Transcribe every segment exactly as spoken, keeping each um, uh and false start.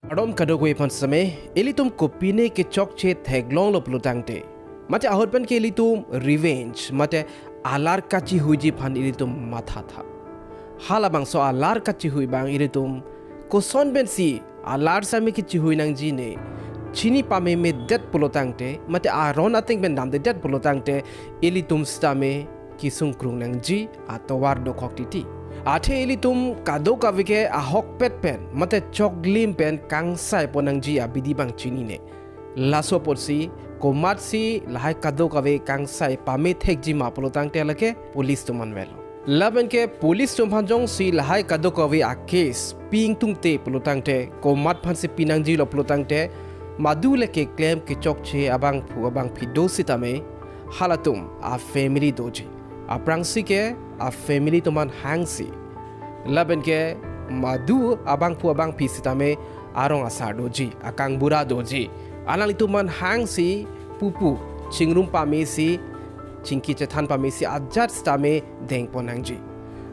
Kardom kadokave aphan sitame, ilitum kopine kechokche theklonglo pulotangte, mate ahut pen ke ilitum revenge, mate alar kachihuiji aphan ilitum mathatha. Halabangso alar kachihui abang ilitum koson pensi alar sitame kechihui nangji ne chini pamemedet pulotangte, mate aron ateng pen damdedet pulotangte, ilitum sitame kesung krung nangji atovar dokhok titi. Athe ilitum kadokave ke ahokpet pen, mate choklim pen kangsai pon nangji abidi abang chinine. Laso apotsi, komatsi lahai kadokave kangsai pamethekji ma pulotangte lake police atum an avelo. Lapen ke police atum aphan jongsi lahai kadokave a-case pi ingtungte pulotangte, komat aphansi pi nangjilo pulotangte, madu le keklem kechokche abangphu abangphi do sitame, halatum a-family doji. Aphrangsi ke a-family atum aphan hangsi, lapen ke madu abangphu abangphi sitame arong asar doji, akangbura doji. Alanglitum aphan hangsi pupu chingrum pamesi, chingki chethan pamesi ajat sitame dengpon nangji.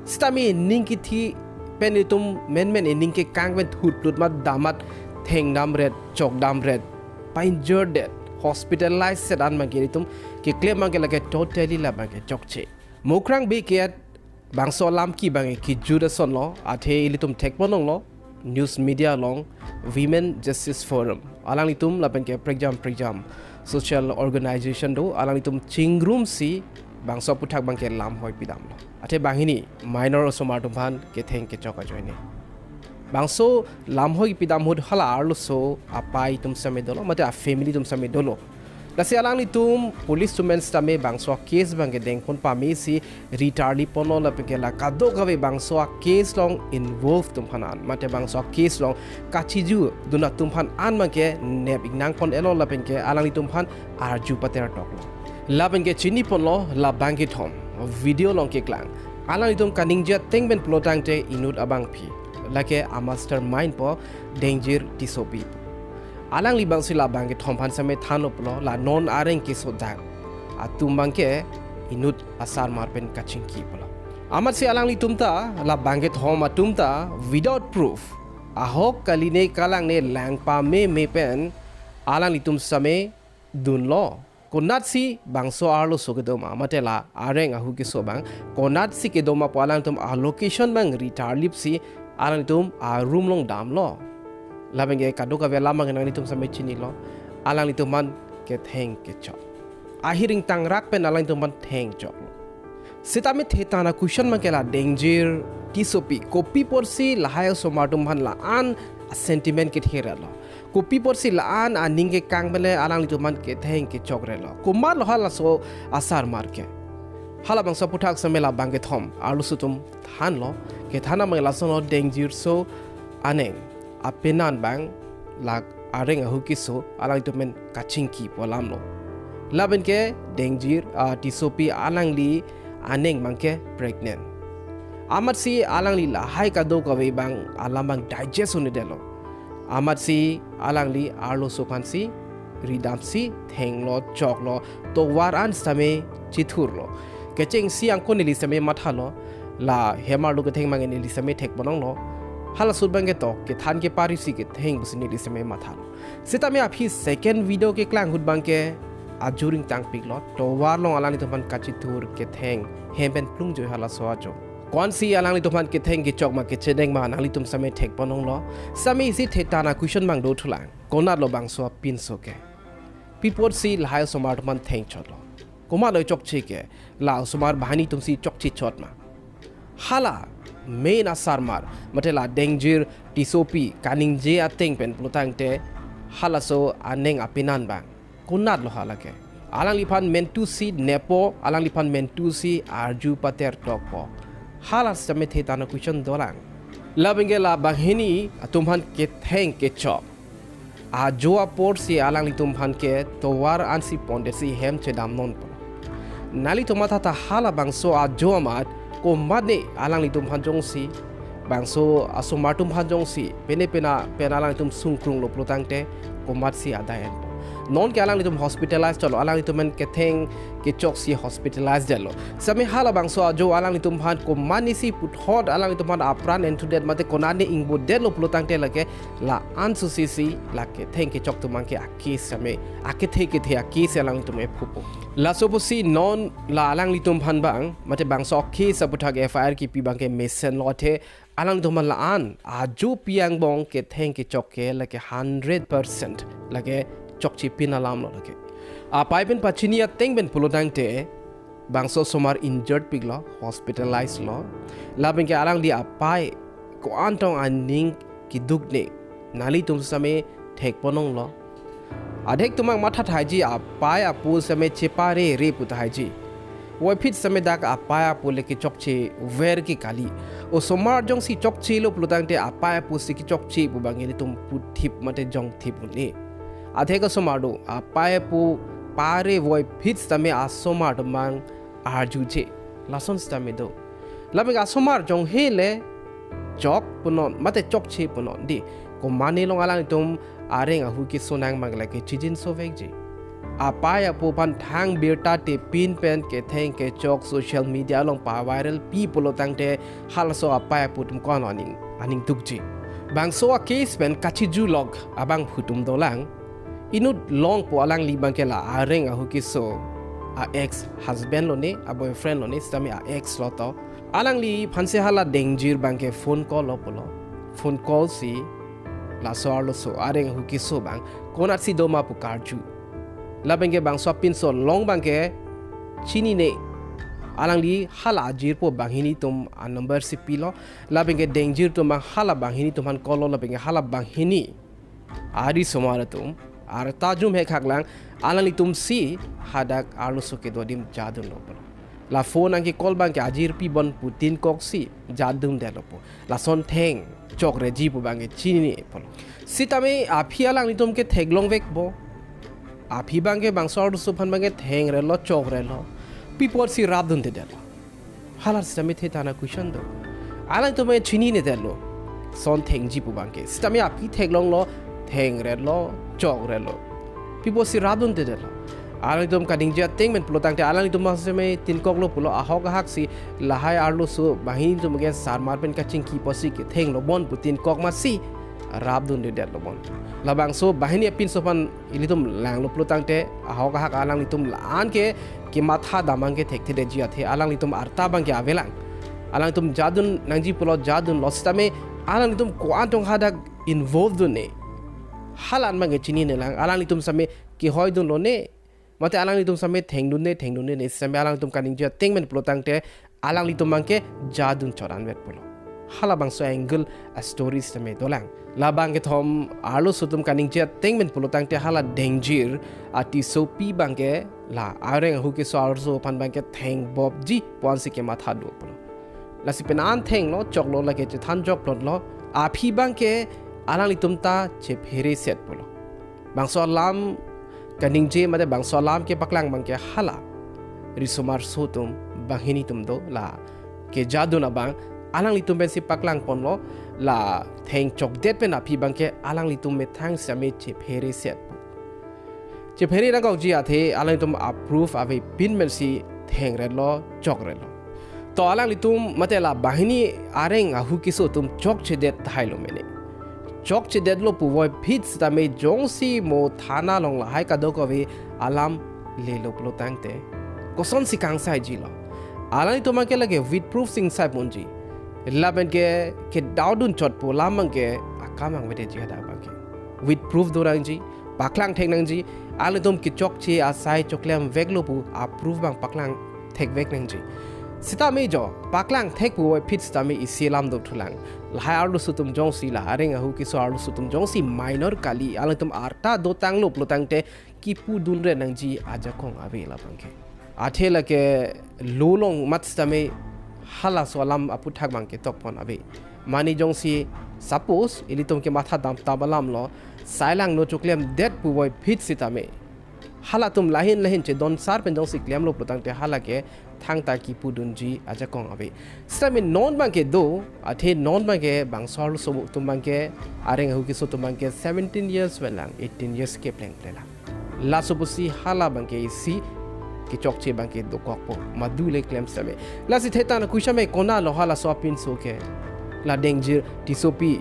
Sitame ning kithi pen ilitum menmen ining kekang pen thurplut mat damat thengdamret, chokdamret, pa-injured det, hospitalized set an abang ke ilitum keklem abang ke lake totally labang ke chokche. Mukrang beket bangso alam ke abang ke kejut asonlo, athe ilitum thekpon longlo, news media along, Women Justice Forum, alanglitum lapen ke prekjam prekjam social organization do, alanglitum chingrumsi bangso aphuthak abang ke lamhoi pidamlo. Athe banghini minor osomar atum aphan ketheng kechok ajoine. Bangso lamhoi pidam ahut hala arloso apai atum sitame dolo, mate a-family atum sitame dolo. Lasi alanglitum police atum an sitame bangso a-case abang ke dengpon pamesi ritarli ponlo lapen ke la kadokave bangso a-case along involve atum aphan an, mate bangso a-case along kachijudun atum aphan an abang ke nep ingnang pon-etlo lapen ke alanglitum aphan arju pater toklo. Lapen ke chini ponlo labang kethom video along keklang. Alanglitum kaningje ateng pen pulotangte inut abangphi, lake a-mastermind po Dengjir Tissopi. Alangli abangsi labang kethom aphan sitame thanlo pulo, la non areng keso dak atum abang ke inut asarmar pen kachingki pulo. Amatsi alanglitum ta, labang kethom atum ta without proof, ahok kali ne kalang ne lang pameme pen alanglitum sitame dunlo. Konatsi bangso arloso kedo ma, mate la areng ahu keso abang konatsi kedo ma pu alanglitum a-location abang ritarlipsi alanglitum a-room along damlo. Lapen ke kadokave alam abang nanglitum sitame chinilo. Alanglitum aphan ketheng kechok, ahir ingtangrak pen alanglitum aphan thengchoklo. Sitame thetan a-question abang ke la Dengjir Tissopi, kopi apotsi lahai osomar atum aphan la-an a-sentiment kethe-etlo? Kopi apotsi la-an aning kekang pen le alanglitum aphan ketheng kechokretlo? Komatlo halaso asarmar ke? Halabangso aphuthak sitame labang kethom arloso atum thanlo. Kethan abang lasonlo, Dengjir so aneng apenan abang la areng ahu keso alanglitum pen kachingki pu alamlo. Lapen ke Dengjir, ah, Tissopi alangli aneng abang ke pregnant. Amatsi alangli lahai kadokave abang alam abang digest un-edetlo. Amatsi alangli arloso aphansi ridamsi thenglo, choklo, tovar an sitame chithurlo. Kechengsi angko neli sitame mathalo, la hem arlo ketheng abang neli sitame thekpon longlo. Halaso ahut abang ke tok kethan keparisi ketheng pusi neli sitame mathalo. Sitame aphi second video keklang ahut abang ke ajur ingtangpiklo, tovar along alanglitum aphan kachithur ketheng, hem pen plungjoi halaso ajo. Ko-ansi alanglitum aphan ketheng kechok ma kechedeng ma nanglitum sitame thekpon longlo. Sitame isi thetan a-question abang dothulang. Konatlo bangso apinso ke? Pi apotsi lahai osomar atum aphan thengchoklo? Komatlo chokche ke? La osomar banghini atumsi chokche chot ma? Hala main asarmar, mate la Dengjir Tissopi kaningje ateng pen pulotangte, halaso aneng apenan abang konatlo hala ke? Alangliphan mentusi neppo, alangliphan mentusi arju pater tokpo? Hala sitame thetan a-question dolang. Lapen ke la banghini atum aphan ketheng kechok ajo apotsi alanglitum aphan ke tovar ansi pondetsi hem chedam nonpo. Nanglitum mathatha, halabangso ajo amat komat ne alanglitum aphan jongsi, bangso asomar atum aphan jongsi pene pena pen alanglitum sungkrunglo pulotangte, komatsi adai enpo? Non ke alanglitum hospitalize chotlo, alanglitum an ketheng kechoksi hospitalize detlo. Sitame halabangso ajo alanglitum aphan komatne si puthot alanglitum aphan apran enthudet mate konatne ingbodetlo pulotangte lake la-an susi si la ketheng kechok atum abangke a-case sitame akethe kethe a-case alanglitum ephupo. Laso pusi non la alanglitum aphan abang mate bangso a-case aputhak F I R kipi abangke mesenlo athe alanglitum aphan la-an ajo pi angbong ketheng kechok ke lake hundred percent lake chokchepin alamlo lake. Apei pen pachini ateng pen pulotangte bangso osomar injured piklo, hospitalize lo. Lapen ke alangli apei ko-an tong aning keduk ne, nanglitum sitame thekponlonglo. Adhek atum abang mathathaiji, apei apo sitame cheparere pu tahai ji. Voiphit sitame dak apei apo le kechokchever ke kali. Osomar jongsi chokchelo pulotangte apei apo si kechokche pu abang ilitum puthip mate jongthip un-e. Adhek osomar do, apei apo pare voiphit sitame asomar atum abang arjuje. Lason sitame do. Lapen ke asomar jonghe le chok punon mate chokche punon di. Komatne along alanglitum areng ahu keso nang abang lake chijinso vekji. Apei apo aphan thang birta tepin pen ketheng kechok social media along paviral pi pulotangte halaso apei apo atum ko-an aning aning dukji. Bangso a-case pen kachijulok abangphu atum dolang. Inut longpo alangli abangke la areng ahu keso a-ex husband lone, a-boyfriend lone, sitame a-ex lo to. Alangliphansi hala dengjir abangke phone call lo pulo. Phone call si laso arloso areng ahu keso abang konatsi doma pu karju. Lapen ke bangso apinso along abangke chinine. Alangli hala ajirpo banghini atum a-number si pilo. Lapen ke dengjir atum abang hala banghini atum aphan call lo, lapen ke hala banghini arisomar atum arta jum hekhak lang, alanglitum si hadak arloso kedo adim jadunlo pulo. La phone nangke call abangke ajirpi bon pu tin kok si jadundetlo pu. Lason theng chokreji pu abangke chinine pulo. Sitame aphi alanglitum ke theklongvekpo. Aphi abangke bangso arloso aphan abangke thengrelo chokre lo. Pi apotsi rapdundedetlo. Hala sitame the tana question do. Alangtum chinine detlo. Son thengji pu abangke. Sitame aphi theklonglo, thengrelo, chokrelo. Pi apotsi rapdundedetlo. Alangtum kaningje ateng pen pulotangte alanglitum sitame tin kok lo pulo, ahok ahak si lahai arloso banghini atum ke sarmar pen kachingki apotsi kethenglo bon pu tin kok masi rapdundedetlo bon. Labangso banghini apinso aphan ilitum langlo pulotangte ahok ahak alanglitum la-an ke kematha dam abangke thekthedetji athe alanglitum arta abangke avelang. Alanglitum jadun nangji pulo jadunlo sitame alanglitum ko-an tong hadak involve dunne. Hala-an abangke chinine lang, alanglitum sitame kehoidunlone. Mate alanglitum sitame thengdunne, thengdunde ne sitame alanglitum kaningje ateng pen pulotangte alanglitum abangke jadun chot anvet pulo. Halabangso angle a-story sitame dolang. Labang kethom arloso atum kaningje ateng pen pulotangte hala dengjir atisopi abangke la areng ahu keso arloso aphan abangke thengbobji pu-ansi kematha do pulo. Lasi penan thenglo choklo lake chethan chokplotlo, aphi abangke alanglitum ta chephere set pulo. Bangso alam kaningje mate bangso alam kepaklang abangke hala risomarso atum banghini atum do la kejadun abang alanglitum pensi paklangponlo, la theng chokdet pen aphi abangke alanglitum methang sitame chephere set pu. Chephere nangkokji athe alanglitum a-proof avepin pensi thengrelo, chokrelo. To alanglitum mate la banghini areng ahu keso atum chokchedet thailo mene. Chokchedetlo puvoiphit sitame jongsi mo thana along lahai kadokave alam lelo pulotangte kosonsi kangsaijilo. Alanglitum abangke lake with proof si ingsaiponji. Lapen ke kedaodun chotpo alam abangke akam abang avedeji hadak abangke. With proof donangji, paklang theknangji, alanglitum kechokche asai choklemveklo pu a-proof abang paklang thekvek nangji. Sitame jo, paklang thek puvoiphit sitame isi alam dothulang. Lahai arloso atum jongsi la areng ahu keso arloso atum jongsi minor kali, alanglitum arta dotanglo pulotangte kipudunre nangji ajakong ave labangke. Athe lake lolong mat sitame halaso alam aputhak abangke tokpon ave. Mane jongsi suppose ilitum kematha damtap alamlo, sai langno choklemdet puvoiphit sitame Halatum lahin lahin chedon sar pen jongsi klemlo pulotangte hala ke thangta kipudunji ajakong ave. Sitame non abangke do, athe non abangke bangso arloso atum abangke, areng ahu keso atum abangke seventeen years velang, eighteen years ke plengple lang. Laso pusi hala abangke isi kechokche abangke dokokpo, madu le klem sitame. Lasi thetan kuisame konatlo halaso apinso ke. La Dengjir Tissopi,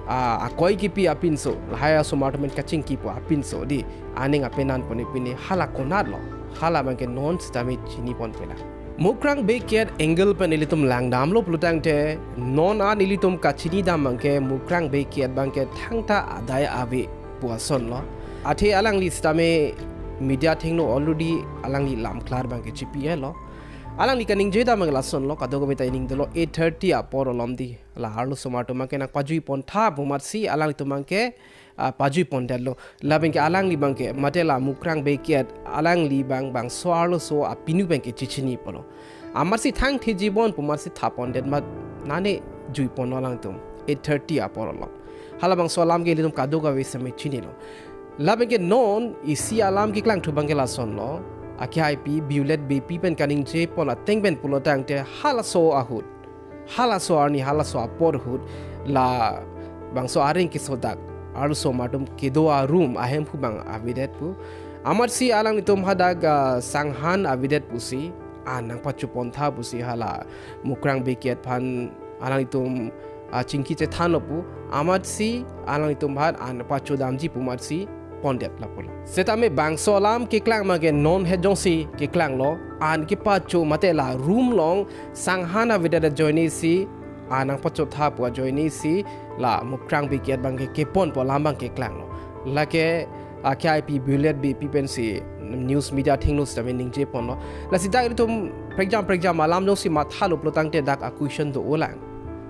a, akoi kipi apinso, lahai asomar atum pen kachingkipo apinso di, aning apenan pone pine hala konatlo, hala abangke non sitame chiniponpe lang. Mukrang Bey Kiat angle pen ilitum langdamlo pulotangte, non an ilitum kachinidam abangke Mukrang Bey Kiat abangke thangta adai ave pu asonlo. Athe alangli sitame media athengno already alangli lamklar abangke chipi-elo. Alangli kaningjedam abangke lasonlo, kadokave ta ining dolo, eight thirty apor alom di la arloso asomar atum abangke nangpajuipontha pu amatsi alanglitum abangke, ah, pajuipondetlo. Labangke alangli abangke, mate la Mukrang Bey Kiat alangli abang bangso arloso apinu abangke chechini pulo. Amatsi thangthejibon pu amatsi thapondet amat nane juiponlo alangtum eight thirty apor alom. Halabangso alam ke ilitum kadokave sitame chinilo. Labangke non isi alam keklangthu abangke lasonlo. Akehaipi Violet Beypi pen kaningjepon ateng pen pulotangte halaso ahut, halaso arni, halaso apor ahut, la bangso areng keso dak arloso asomar atum kedo a-room ahemphu abang avedet pu. Amatsi alanglitum hadak, ah, sanghan avedet pusi, an nangpachopontha pusi hala Mukrang Bey Kiat aphan alanglitum, ah, chingki chethanlo pu. Amatsi alanglitum aphan an pachodamji pu amatsi pondet lapulo. Sitame bangso alam keklang abangke non he jongsi keklanglo, an kepacho mate la room along sanghan avedet ajoine si, an nangpachotha pu ajoine si, la Mukrang Bey Kiat abangke keponpo alam abangke keklanglo. Lake akehaipi Violet Beypi pensi news media athengno sitame ningjeponlo. Lasi dak ilitum prekjam prekjam alam jongsi mathalo pulotangte dak a-question do-olang.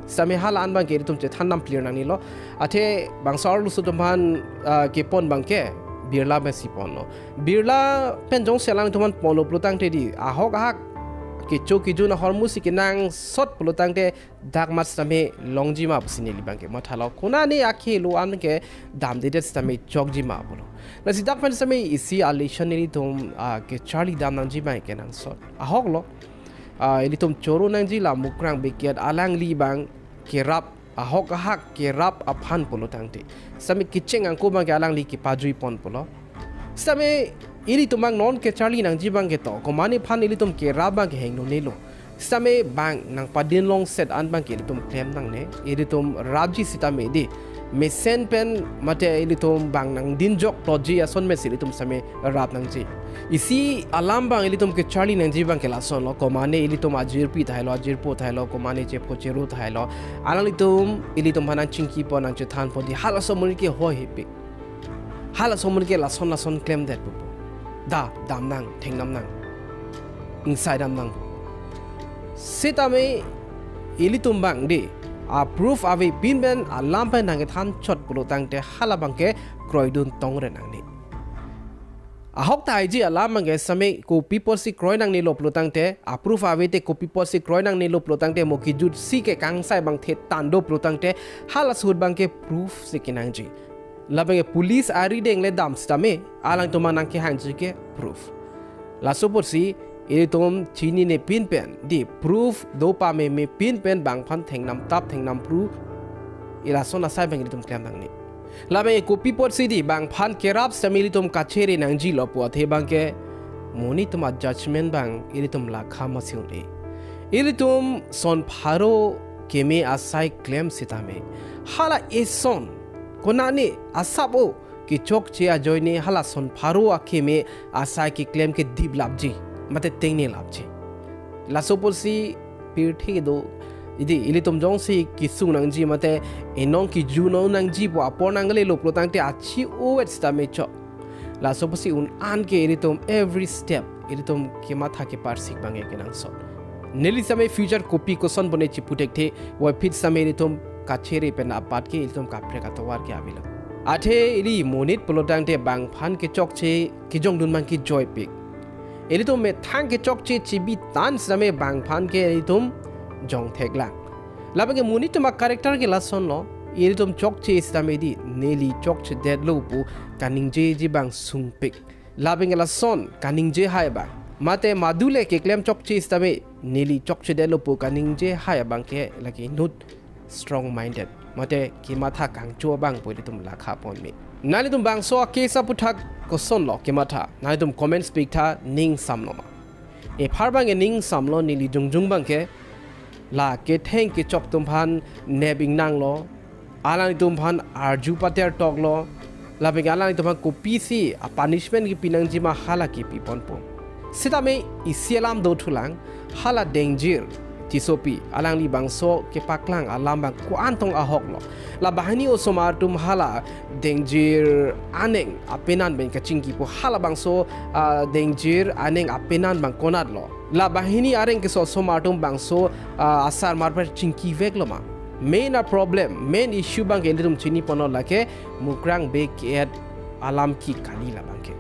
Sitame hala an abangke ilitum chethan namphlir nangnelo. Athe bangso arloso atum aphan, ah, kepon abangke Birla pensi ponlo. Birla pen jongsi alangtum aphan ponlo pulotangte di, ahok ahak kecho kejun ahormu si kenangsot pulotangte dak amat sitame longji ma pusi neli abangke mathalo. Konane akhei lo an ke damdedet sitame chokji ma pulo. Lasi dak pen sitame isi a-lesson ilitum, ah, kecharlidam nangji abang kenangsot. Ahoklo, ah, ilitum choro nangji la Mukrang Bey Kiat alangli abang kerap, ahok ahak kerap aphan pulotangte, sitame kecheng angko abangke alangli kepajuipon pulo. Sitame ilitum abang non kecharli nangji abangke to, komatne aphan ilitum kerap abangke hengnonelo. Sitame bang nangpadin longset an abangke ilitum klem nangne, ilitum rapji sitame di, mesen pen mate ilitum bang nangdinjok plotji ason mesen ilitum sitame rap nangji. Isi alam abang ilitum kecharli nangji abangke lasonlo, komatne ilitum ajirpi tahai lo, ajirpo tahai lo, komatne chepho chero tahai lo, alanglitum ilitum aphan nangchingkipon nangchethanpon di, halaso amonit ke hoi hepik. Halaso amonit ke lason lason klemdet pupo. Da, dam nang, thengnam nang, ingsaidam nang pupo. Sitame ilitum abang di, a-proof avepin pen alam pen nangkethanchot pulotangte hala abangke kroidun tongre nangne. Ahok tahai ji alam abangke sitame kopi apotsi kroi nangnelo pulotangte, a-proof ave te kopi apotsi kroi nangnelo pulotangte, mo kejut si ke kangsai abang thetan do pulotangte, halaso ahut abangke proof si kenangji. Labangke police arideng le dam sitame, alangtum aphan nangkehangji ke proof. Laso apotsi ilitum chininepin pen di, proof do pamemepin pen bang aphan thengnam tap thengnam phru, lason asai abang ilitum klem nangne. Labangke kopi apotsi di bang aphan kerap sitame ilitum kachere nangjilo pu athe abangke monit atum a-judgment abang ilitum lakha masi un-e. Ilitum son pharo keme asai klem sitame, hala eson konane asap-o kechokche ajoine hala son pharo akeme asai keklem ke diplapji mate tengnelapji. Laso apotsi pirthe kedo, idi ilitum jongsi kesung nangji mate enong kejun nangji pu apor nanggalelo pulotangte achi-o-et sitame chok. Laso apotsi un-an ke ilitum every step ilitum kematha keparsik abangke kenangsot. Neli sitame future kopi koson bone chiputhekthe, puvoiphit sitame ilitum kachere pen abat ke ilitum kaprek atovar ke avelo. Athe ili monit pulotangte bang aphan kechokche kejongdun abangke joipik. Ilitum methang kechokche chibi tan sitame bang aphan ke ilitum jongthek lang. Labangke monit atum a-character ke lasonlo, ilitum chokche sitame di, neli chokchedetlo pu kaningjeji abang sungpik. Lapen ke lason kaningje hai abang, mate madule keklem chokche sitame neli chokchedetlo pu kaningje hai abang ke lake inut strong minded mate kematha kangcho abang pu ilitum lakha ponme. Nanglitum bangso a-case aputhak kosonlo kematha, nanglitum comments pi tha, ning samlo ma? Ephar abang ke ning samlo, neli jongjong abang ke la ketheng kechok atum aphan nep ingnanglo, alanglitum aphan arju pater toklo, lapen ke alanglitum aphan kopisi a-punishment kepi nangji ma hala kepi ponpo. Sitame isi alam dothulang, hala Dengjir Tissopi alangli bangso kepaklang alam abang ko-an tong ahoklo. La banghini osomar atum hala Dengjir aneng apenan pen kachingkipo, hala bangso, ah, Dengjir aneng apenan abang konatlo? La banghini areng keso osomar atum bangso, ah, asarmar pen chingkiveklo ma? Main a-problem, main issue abang ke ilitum chini ponlo lake Mukrang Bey ke-et alam ke kali la abang ke.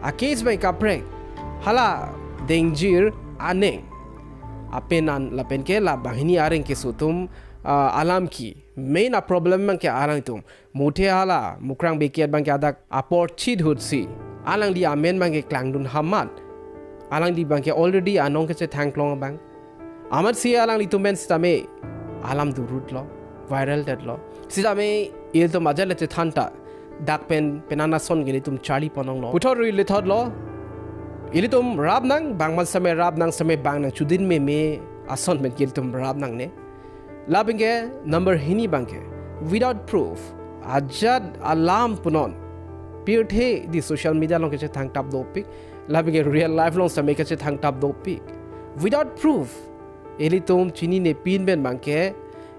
A-case abang kaprek, hala Dengjir aneng apenan lapen ke la banghini areng keso atum, ah, alam ke. Main a-problem abang ke alanglitum. Muthe hala Mukrang Bey ke-et abang ke adak apor chit ahut si alangli amen abang ke klangdun hamat, alangli abang ke already anong kechethang klong abang. Amatsi alanglitum pen sitame alam durutlo, viral detlo. Sitame ilitum ajat le chethan ta, dak pen penan ason ke ilitum charli ponlonglo. Puthot rui lethotlo. Ilitum rap nang, bang aphan sitame rap nang, sitame bang nang chudin meme ason pen ke ilitum rap nangne. Lapen ke number hini abang ke, without proof, ajat alam punon, pirthe di social media along kechethangtap dopik, lapen ke real life along sitame kechethangtap dopik. Without proof, ilitum chinine pin pen abang ke,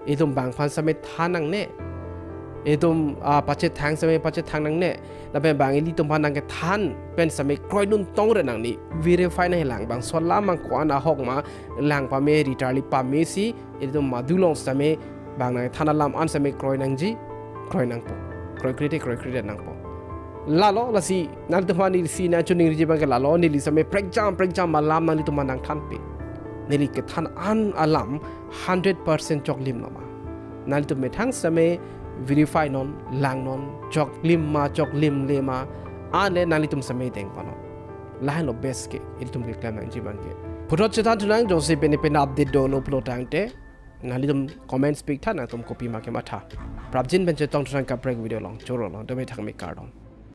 ilitum bang aphan sitame than nangne. Ilitum, ah, pachethang sitame pachethang nangne. Lapen bang ilitum aphan nangkethan pen sitame kroidun tong re nangne. Verify nangji lang, bangso alam abang ko-an ahok ma, lang pame, ri charli pame si, ilitum madu along sitame bang nangthan alam an sitame kroi nangji, kroi nangpo. Kroikre te kroikredet nangpo. Lalo, lasi nanglitum aphan neli si nangchiningriji abang ke lalo, neli sitame prekjam prekjam alam nanglitum aphan nangthanpe. Neli kethan an alam hundred percent choklimlo ma? Nanglitum methang sitame verify non, lang non, choklim ma, choklimle ma, anle nanglitum sitame deng ponnon. Lahenlo best ke, ilitum keklem nangji abang ke. Puthot chethan thunang, jongsi pini pen update dolo pulo tangte, nanglitum comments pi tha, nangtum kopi ma kematha. Prapjin pen chetong thunang kaprek video along, chorolo, dome thangme, kardom.